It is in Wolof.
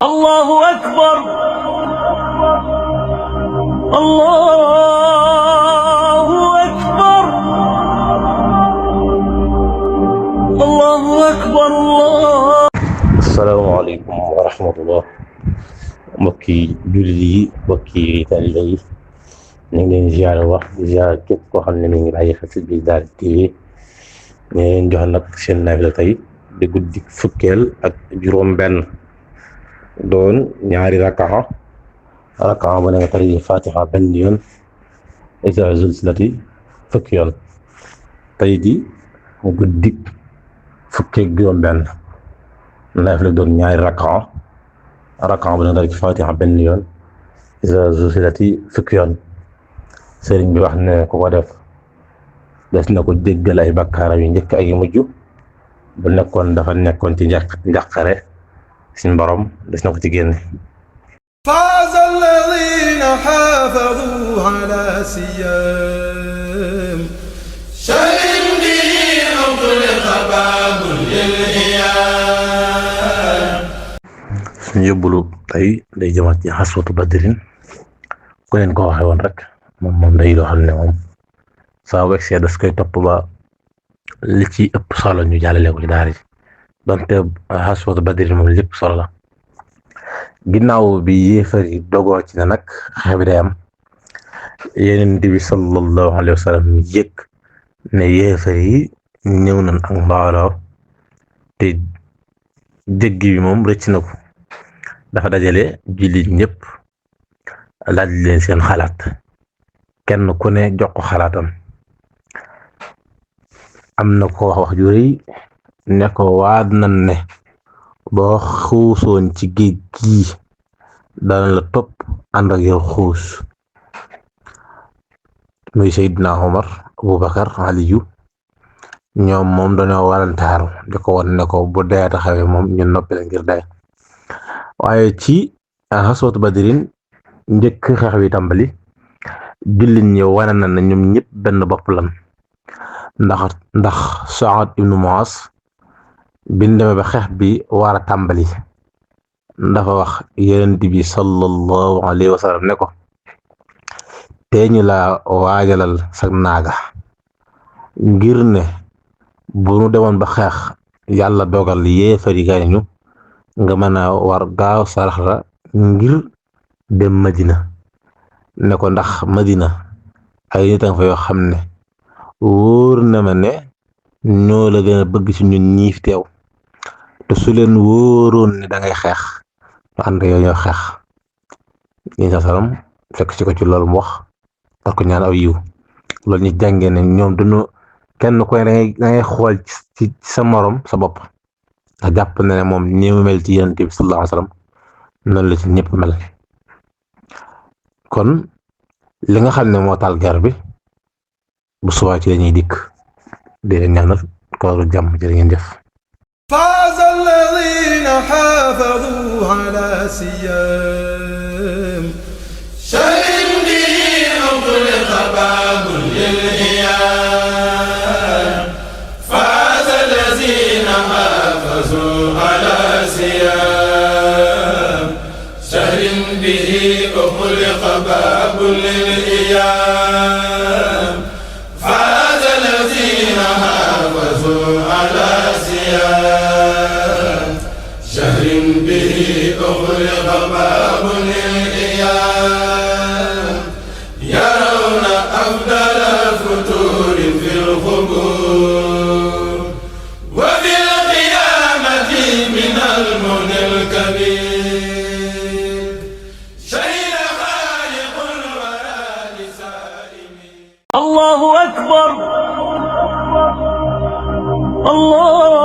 الله أكبر الله أكبر الله أكبر الله. asalaamaaleykum wa rahmatullah mbokki jullit yi mbokki taalibe yi ñu ngi leen ziare wax di ziare képp koo xam ne mi ngi bàyyi xel ci Bichri TV ñu leen jox nag seen naafila tey di guddi fukkeel ak juróom-benn doon ñaari rakaa bu ne nga tari Fatiha benn yoon Izaa zulzilati fukki yoon tey di guddi fukkeel ak juróom-benn. naafila doon ñaari rakaa bu ne nga tari Fatiha benn yoon Izaa zulzilati fukki yoon. sëriñ bi wax ne ku ko def des na ko jéggal ay bakkaaram yu njëkk ak yu mujj bu nekkoon dafa nekkoon ci njàqare suñ borom des na ko ci génne. فاز الذين حافظوا على سيام شهر به أغلق باب للإيام. suñu yóbbulu tey day jëmaat ci xaswatu badrin ku leen ko waxee woon rek moom day loo xam ne moom saa wegg see das koy topp ba li ci ëpp solo ñu jàllale ko ci daara ji donte xaswatu badrin moom lépp solo la. ginnaaw bi yéefar yi dogoo ci ne nag xeex bi day am Yonent bi sallallahu alayhi wa sallam yëg ne yéefar yi ñëw nañ ak mbooloo te jéggi bi moom rëcc na ko dafa dajale jullit ñëpp laaj leen seen xalaat kenn ku ne jox ko xalaatam am na ko wax ju rëy ne ko waat nañ ne boo xuusoon ci géej gii dana la topp ànd ak yow xuus muy Seydina Omar Aboubacar Aliyu ñoom moom dañoo walantaaru di ko won ne ko bu dee taxawee moom ñu noppi la ngir dee waaye ci xaswatu badrin njëkk xeex wi tàmbali jullit ñi wane na ne ñoom ñëpp benn bopp lan ndax Saad ibnu Muaz biñ demee ba xeex bi war a tàmbali dafa wax Yonent bi sallallahu alayhi wa sallam ne ko tee ñu la waajalal sag naaga ngir ne bu nu demoon ba xeex yàlla dogal yéefar yi gañu nga mën a war gaaw sarax la ngir dem Madina ne ko ndax Madina ay nit a nga fa yoo xam ne wóor na ma ne ñoo la gën a bëgg ci ñun ñiif teew te su leen wóoroon ne da ngay xeex ñu ànd yow ñoo xeex ñi sa salam fekk ci ko ci loolu mu wax parce que ñaan aw yiw loolu ñu jàngee ne ñoom duñu kenn ku ne da ngay xool ci sa morom sa bopp ndax jàpp na ne moom ni mu mel ci Yonent bi sallallahu alayhi wa sallam noonu la ci ñëpp mel kon li nga xam ne moo taal guerre bi bu subaa ci lañuy dikk di leen ñaanal kooru jàmm jërë ngeen jëf. فاز الذين حافظوا على سيام شهر به أغلق باب للإيام. فاز الذين حافظوا على سيام شهر به أغلق باب للإيام. فاز الذين حافظوا على سيام شهر به أغلق باب للإيام. يرون أفضل الفتور في القبور وفي القيامة من المنى الكبير. شهد خالق الورى لسائمين. الله أكبر الله